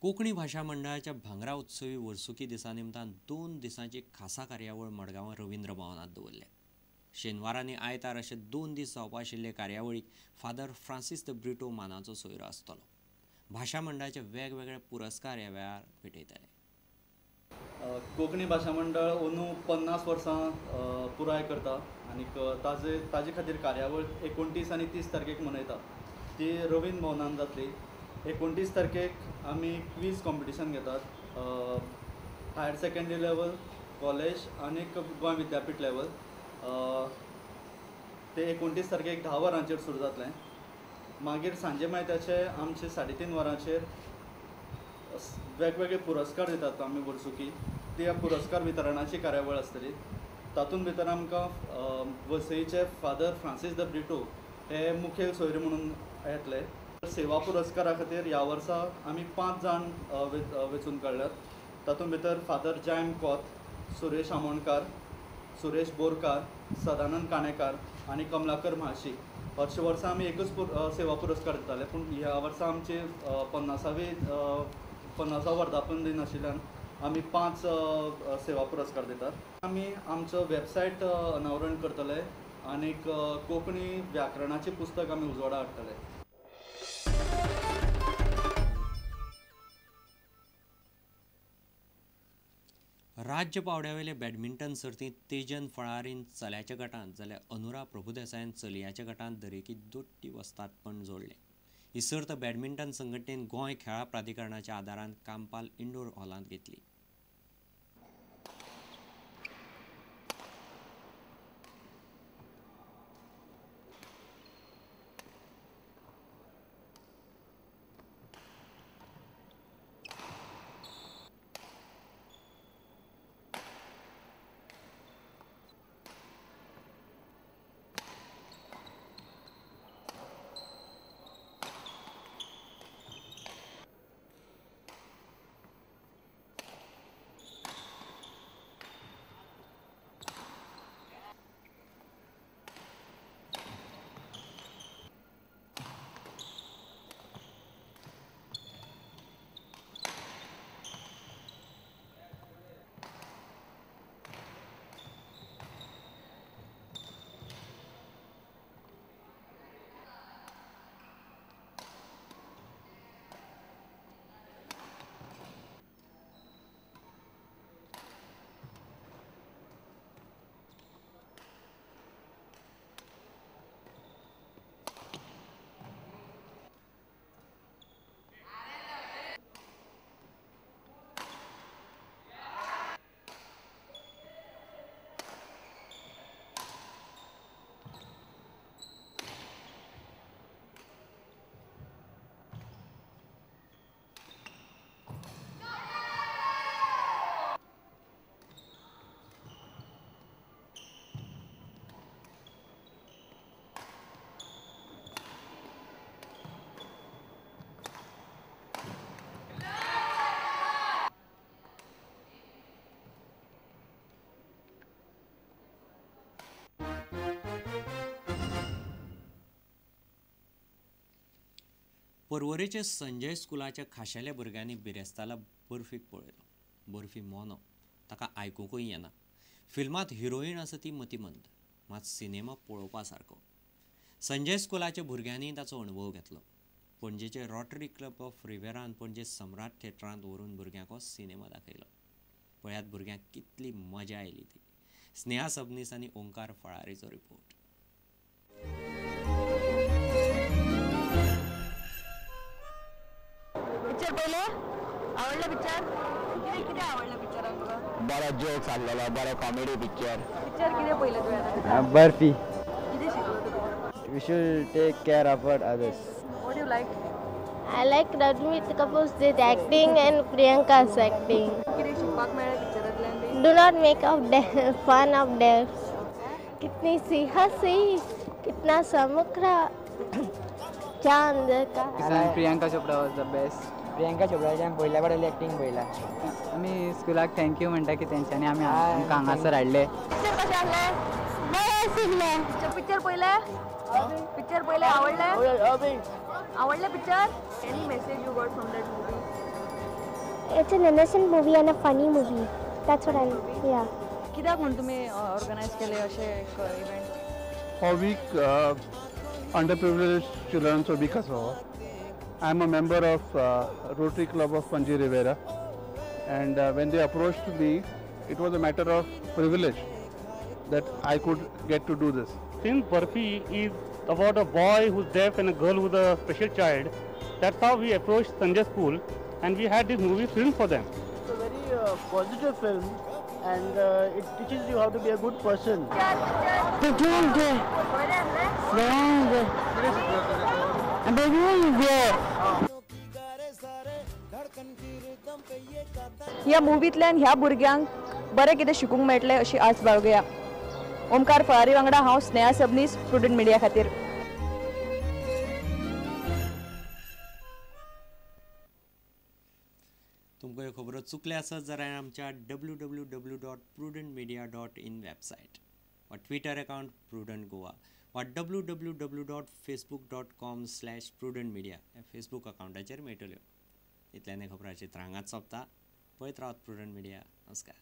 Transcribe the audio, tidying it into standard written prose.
कोंकणी भाशा मंडळाच्या भांगरा उत्सवी वर्सुकी दिसा निमतान 2 दिसांची खासा कार्यावळ मडगांवां रवींद्र भवनांत दवरल्या. शेनवार आनी आयतार अशे 2 दीस जावपा आशिल्ले कार्यावळीक फादर फ्रांसीस the Brito मानाचो सोयरो आसतलो. भाशा मंडळाचे वेगवेगळे पुरस्कार ह्या वेळार भेटयतले. कोंकणी भाशा मंडळ अंदू 50 वर्सां पुराय करता आनीक ताजे खातीर कार्यावळ 29 आनी 30 तारखेक मनयता. ती रवींद्र भवनान जातली. 29 तारखेक आमी क्वीज कॉम्पिटिशन घेतात, हायर सेकेंडरी लेवल, कॉलेज आनी गोंय विद्यापीठ लेवल. ते 29 तारखेक 10 वरांचेर सुरू जातलें. मागीर सांजे मायत्याचे आमचे 3:30 वरांचेर वेगवेगळे पुरस्कार दितात आमी वर्सुकी. त्या पुरस्कार वितरणाची कार्यावळ आसतली. तातूंत भितर आमकां वसईचे फादर फ्रांसीस the Brito हे मुखेल सोयरे म्हणून येतले. सेवा पुरस्कारा खातीर ह्या वर्सा आमी 5 जाण वेंचून काडल्यात. तातूंत भितर फादर जॅम कोत, सुरेश आमोणकार, सुरेश बोरकार, सदानंद काणेकार आनी कमलाकर म्हाळशी. हरशीं वर्सा आमी एकूच सेवा पुरस्कार दिताले, पूण ह्या वर्सा आमचे 50वो वर्धापन दिन आशिल्ल्यान आमी 5 सेवा पुरस्कार दितात. आमी आमचो वेबसायट अनावरण करतले आनीक कोंकणी व्याकरणाचें पुस्तक आमी उजवाडा हाडटले. राज्य पावड्यावेले बॅडमिंटन सर्तींत तेजन फळारीन चल्याच्या गटांत जाल्यार अनुरा प्रभुदेसायान चलयाच्या गटांत दरेकी दोट्टी वस्तादपण जोडलें. ही सर्त बॅडमिंटन संघटनेन गोंय खेळां प्राधिकरणाच्या आदारान कांपाल इंडोर हॉलांत घेतली. पर्वरेचे संजय स्कुलाच्या खाशेल्या भुरग्यांनी बिरेस्ताला बर्फीक पळयलो. बर्फी मोनो, ताका आयकुंकूय येना. फिल्मांत हिरोईन आसा ती मतिमंद, मात सिनेमा पळोवपा सारको. संजय स्कुलाच्या भुरग्यांनी ताचो अणभव घेतलो. पणजेचे रोटरी क्लब ऑफ रिवेरान पणजे सम्राट थिएटरांत व्हरून भुरग्यांक हो सिनेमा दाखयलो. पळयात भुरग्यांक कितली मजा आयली ती. स्नेहा सबनीस आनी ओंकार फळारीचो रिपोर्ट. पिक्चर पळयलें? आवडलं पिक्चर? कितें कितें आवडलं पिक्चरान तुका? बरो जोक्स आसलेलो, बरो कॉमेडी पिक्चर. पिक्चर कितें पळयलें तुवें आतां? बर्फी. कितें शिकलो तूं? We should take care of others. What do you like? I like Ranbir Kapoor's acting and Priyanka's acting. कितें शिकपाक मेळ्ळें पिक्चरांतल्यान बी? Do not make of fun of death. कितनी सी हंसी, कितना समुखरा चांद का. Priyanka Chopra was the best. Priyanka चोपडाच्यान पयल्या पडले एक्टिंग पळयला. आमी स्कुलाक thank you म्हणटा की तेंच्यांनी आमी आमकां हांगासर हाडले. पिक्चर कशें आसलें? बरें आशिल्लें. पिक्चर पळयलें? पिक्चर पळयलें? आवडलें? आवडलें picture? Any message you got from that movie? It's an innocent movie and a funny movie. That's what I yeah. कित्याक म्हूण तुमी ऑर्गनायज केले अशें एक इव्हेंट? हो वीक अंडर प्रिविलेज चिल्ड्रनाचो वीक आसा हो. I am a member of Rotary Club of Panaji Riviera, and when they approached me, it was a matter of privilege that I could get to do this. Since Barfi is about a boy who's deaf and a girl who's a special child, that's how we approached Sanjay School and we had this movie filmed for them. It's a very positive film and it teaches you how to be a good person. ह्या मुवींतल्यान ह्या भुरग्यांक बरें कितें शिकूंक मेळटलें अशी आस बाळगुया. ओमकार फळारी वांगडा हांव स्नेहा सबनीस, प्रुडंट मिडिया खातीर. तुमकां ह्यो खबरो चुकल्या आसत जाल्यार आमच्या www.prudentmedia.in website वा ट्विटर अकाउंट प्रुडंट गोवा वा www.facebook.com/prudentmedia ह्या फेसबूक अकाउंटाचेर मेळटल्यो. इतल्यान खबरांची हांगाच सोंपता. पळयत रावत प्रुडंट मिडिया. नमस्कार.